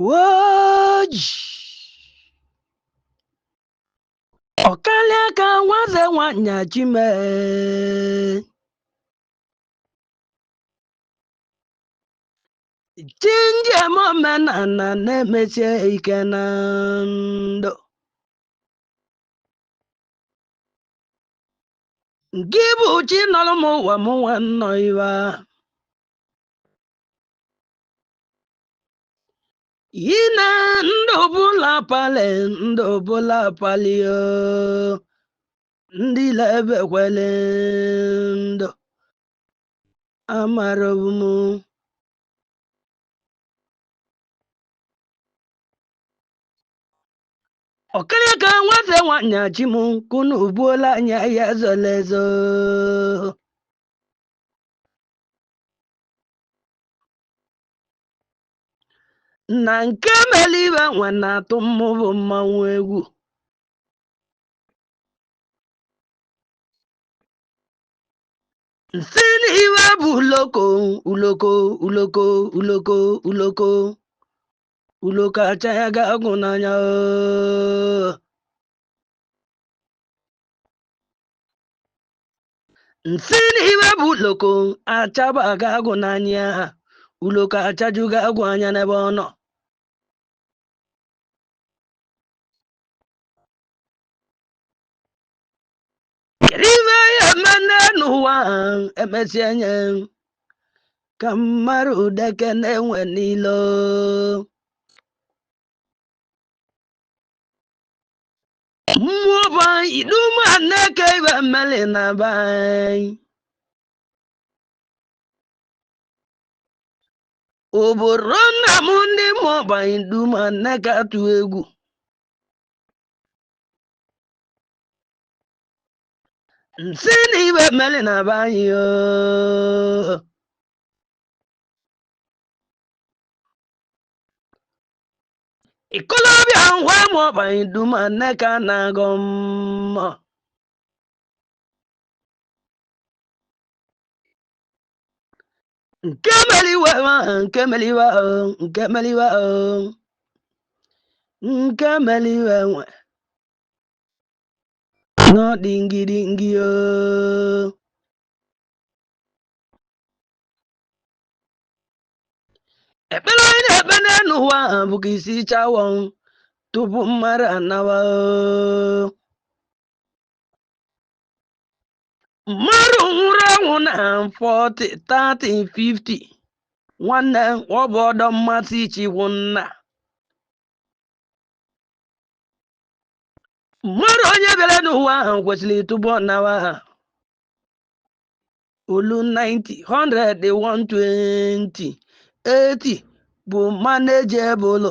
Woji ọkalịa ka nwaze nwanyị chime chi njem omenala na-emesie ike na ndụ gị bụ chi nọrọ m ụwa m nwa nnọ iwa ine ndụ bụla pali ndụ bụla pali o ndị lebekwele ndụ amarọbụ m. Ọkịrị ka nwata nwanyị chi m kunu gbuola anya ya zola ezo. Na nke mere iwe nwe na-atụ mmụbụ mmanwụ egwu. Nsị na iwe bụ uloko uloko uloko uloko uloko uloko acha ga ọgwụ n'anya oo. Nsị na iwe bụ uloko achaba ga agwụ n'anya, uloko achajuga agwụ anya n'ebe ọ nọ. Kedu ife ya eme n'ụwa emesie nye ka mmadụ deke na-enwe n'ilo. Mmụọ bụ iduma na-eke ibe mmeli na be anyị. Obodo nna m ndị mmụọ bụ iduma na-eke atụ egwu. Nsị na ibe mmeli na be anyị oo. Ikolobịa ngwa ma ọ bụ iduma nneka na-agọ mmụọ. Nke mere iwe ahụ, nke mere iwe ahụ, nke mere iwe ahụ, nke mere iwe nwe n'ọdị ngidingi oo. Ekpere anyị na-ekpe n'elu ụwa bụ ka isi chawọ tupu mmadụ anawa oo. Mmadụ nwụrụ anwụ na 40, 30, 50, nwanne ọ bụ ọdọ mmasị chikwu nna. Mmadụ onye bịara n'ụwa ahụ kwesịrị tupu ọ nawa ha. Olu 90, 100, 120, 80 bụ manageable.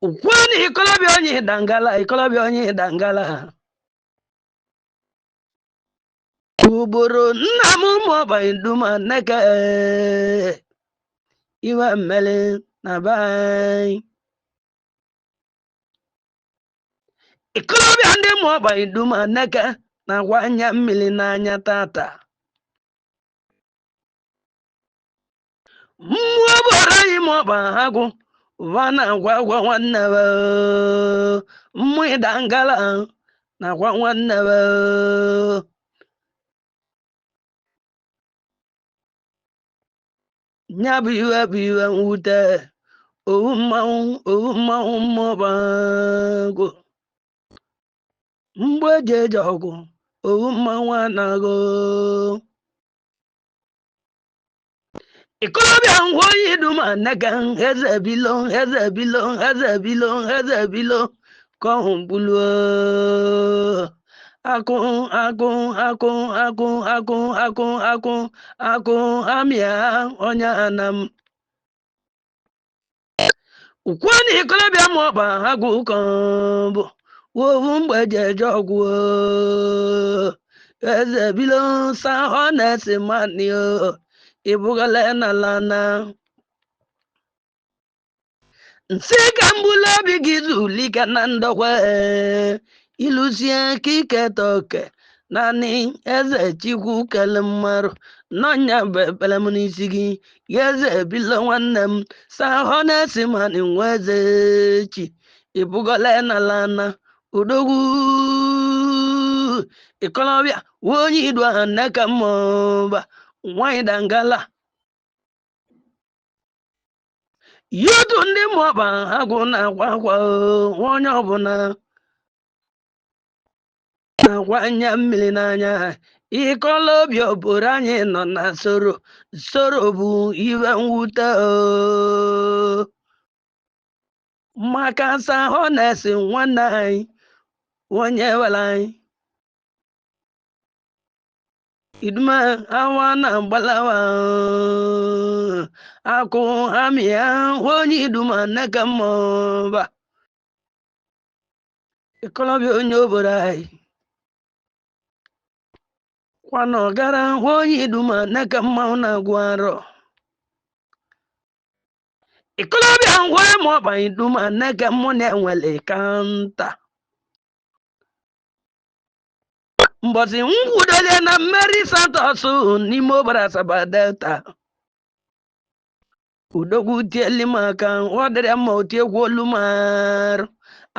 Ukwani ikolobịa onye dangala, ikolobịa onye dangala. Ugboro nna m maọbụ nduma nneke iwe mmeli na be anyị. Ikolobịa ndị maọbụ nduma nneke na-agwa anya mmiri n'anya tata. Mmụọ bụrụ anyị maọbụ agụ ụwa na-agwa agwa nwanne be mmụ ịdangala na-agwa nwanne be. Nya bụ iwe bụ iwe mwute owu mmanwụ owu mmanwụ mmụọba agụ mgbe eji eje ọgụ owu mmanwụ anaghị. Ikolobịa ngwa onye duma nneka eze bilo eze bilo eze bilo eze bilo ka ọhụ mbuluo akụ akụ akụ akụ akụ akụ akụ akụ amịa ọnya anam. Ukwani ikolobịa ma ọ bụ agụ ka ọ bụ wowu mgbe eji eje ọgwụ eze bilo sa ọ na-esi mani o ibugala na lana. Nsị ka mgbulu obi gị zulike na ndokwa ilusie ka iketa oke Naanị eze Chukwu kele mmarụ n'ọnya bụ ekpere m n'isi gị. Ya eze bilo nwanne m sa honest man nwa eze chi ịbụgola na odogwu ikolobịa onye idu ahụ nneka mmụba nwanyị dangala yutu ndị mmụọba agwụ na-akwa akwa onye ọbụla na-akwa anya mmiri n'anya. Ikolobịa obodo anyị nọ na soro soro bụ iwe mwute maka sa honest nwanne anyị onye were anyị iduma awa na gbalawa akụ amịa onye iduma nneka mmụba ikolobịa onye obodo anyị kwana ọgara onye iduma nneka mmanwụ na-agwụ arọ. Ikolobịa ngwa ma iduma nneka mmụ na-enwele ka nta mbọsị nkwudole na mmeri Santos n'ime obodo Asaba Delta. Udogwu tieli m aka ọ dịrị mma otiegwu olu m arụ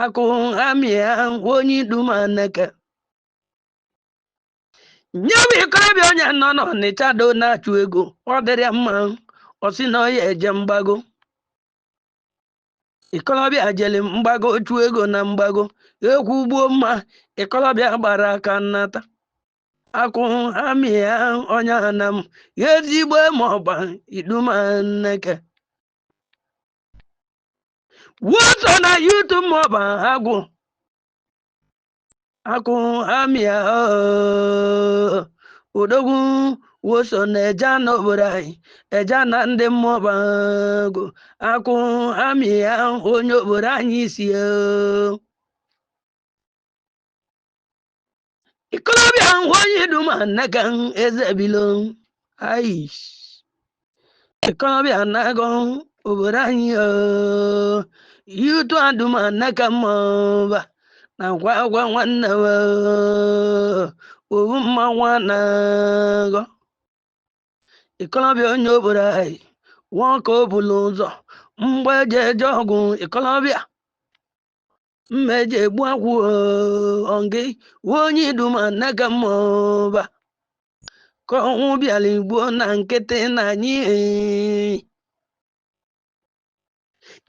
akụ amịa onye iduma nneka nye bụ ikolobịa onye nọ n'Ọnịcha do na-achụ ego ọ dịrị mma ọ sị na ọ ya eje mgbago. Ikolobịa jeli mgbago chụọ ego na mgbago ekwu gbuo mma ikolobịa gbara aka nnata akụ amịa onye ana m ezigbo maọba iduma nneke woso na YouTube maọba agwụ akụ amịa odogwu woso na eje na obodo anyị eje na ndị mmụọba agụ akụ amịa onye obodo anyị si ikolobịa onye iduma nneka eze bilo aish ikolobịa na-agụ obodo anyị yutu aduma nneka mmụọba na gwa gwa nwanne owu mma nwa na-agụ ikolobịa onye obodo anyị nwoke o bulu ụzọ mgbe eji eje ọgwụ ikolobịa mmeje egbu akwụ ọngị onye iduma nneka mmụọba ka ọnwụ bịara igbuo na nkịtị na anyị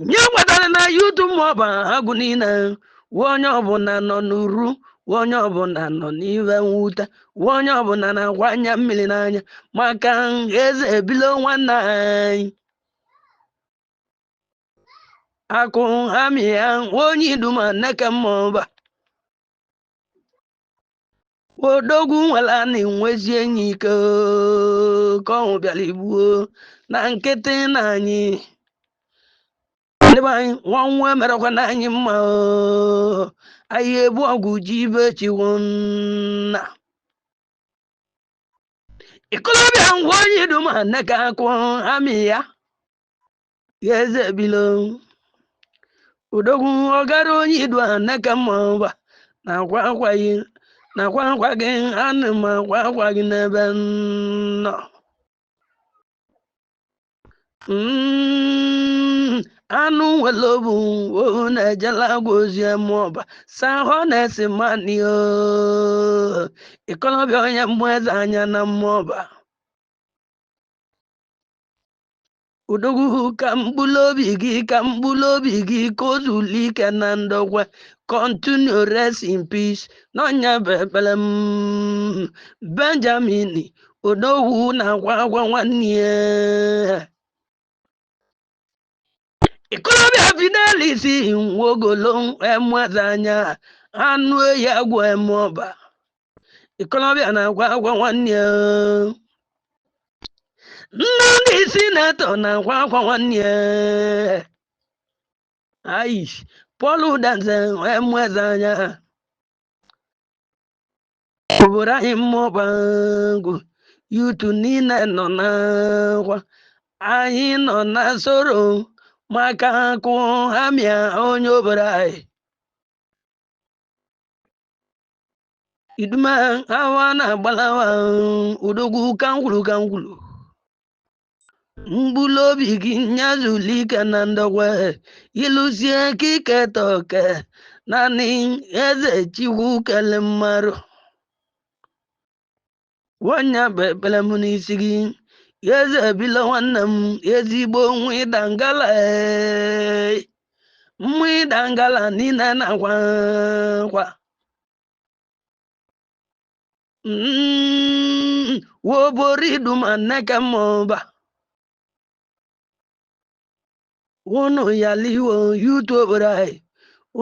nye nwetara na YouTube maọba agwụ niile onye ọbụla nọ n'uru onye ọbụla nọ n'iwe mwute onye ọbụla na-agwa anya mmiri n'anya maka eze ebilo nwanne anyị akụ amịa onye iduma nneka mmụọba odogwu nwere na nwezi enyi ike ka ọnwụ bịara igbuo na nkịtị na anyị ndị be anyị nwanwụ emerekwa na anyị mma anyị ebu ọgwụ ji ibe chiwu nna ikolobịa ngwa onye iduma nneka akụ amị ya eze bilo odogwu ọgara onye idu nneka mmụọba na-akwa akwa gị na-akwa akwa gị ana m akwa akwa gị n'ebe nọ anụ nwere obu ohu na-ejela agwa ozi mmụọba sa honest man ikolobịa onye mmụọ eze anya na mmụọba odogwu ka mkpụrụ obi gị ka mkpụrụ obi gị ka o zuru ike na ndokwa continue rest in peace n'ọnya bụ ekpere m Benjamin odogwu na-akwa akwa nwanne ya ikolobịa Fidelis nwogolo emụeze anya anụ ehi agwụ emụọba ikolobịa na-akwa akwa nwanne ya nne ndị sinetọ na-akwa akwa nwanne ya aish Paul Udanze emụeze anya obodo anyị mmụọba agwụ yutu niile nọ n'akwa anyị nọ na soro maka akụ amịa onye obodo anyị. Iduma awa na-agbalawa odogwu kankwulu kankwulu mkpụrụ obi gị nyazulike na ndokwe ịlụsie ka iketa oke naanị eze chikwu kele mmarụ wanya bụ ekpere m n'isi gị eze bilo nwanne m ezigbo nwa ịda ngala mmụ ịda ngala niile na-akwa akwa wobori iduma nneke mmụba unu yaliwo yutu obodo anyị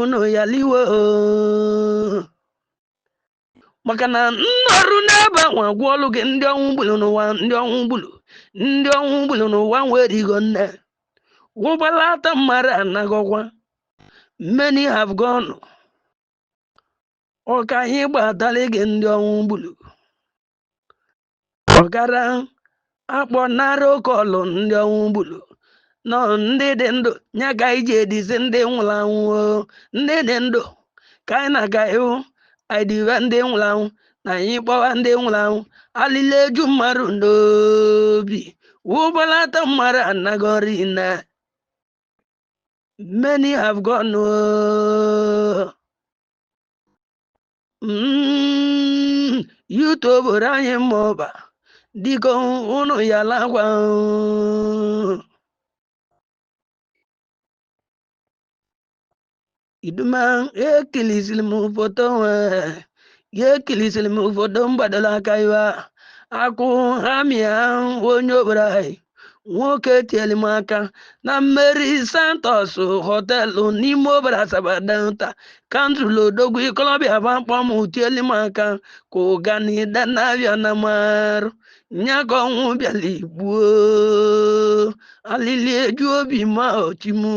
unu yaliwo maka na nnọrụ n'ebe nwa gwọọlụ gị ndị ọnwụ gburu n'ụwa ndị ọnwụ gburu ndị ọnwụ gburu n'ụwa nwere igo nne wụgbalata mmadụ anagọkwa. Many have gone. Ọka anyị gbatara gị ndị ọnwụ gburu ọkara akpọ nara oke ọlụ ndị ọnwụ gburu nọ ndị dị ndụ nya ka anyị ji edizi ndị nwụrụ anwụ o. Ndị dị ndụ ka anyị na-aga ịhụ anyị dịwe ndị nwụrụ anwụ na anyị kpọwa ndị nwụrụ anwụ alịla eju mmadụ n'obi wụgbalata mmadụ anagọrị na many have gone o. Yuto obodo anyị mma ọba dịka unu ya lakwa. Iduma ekilisiri m foto ya ekilisiri m foto mgbadoro aka iwa akụ ha mịa onye obodo anyị nwoke tieli m aka na mmeri Santos họtelụ n'ime obodo Asaba Delta kansụl odogwu ikolobịa bakpọm tieli m aka ka ụganida na-abịa na marụ nya ka ọnwụ bịala igbuo alili eju obi ma ochimu.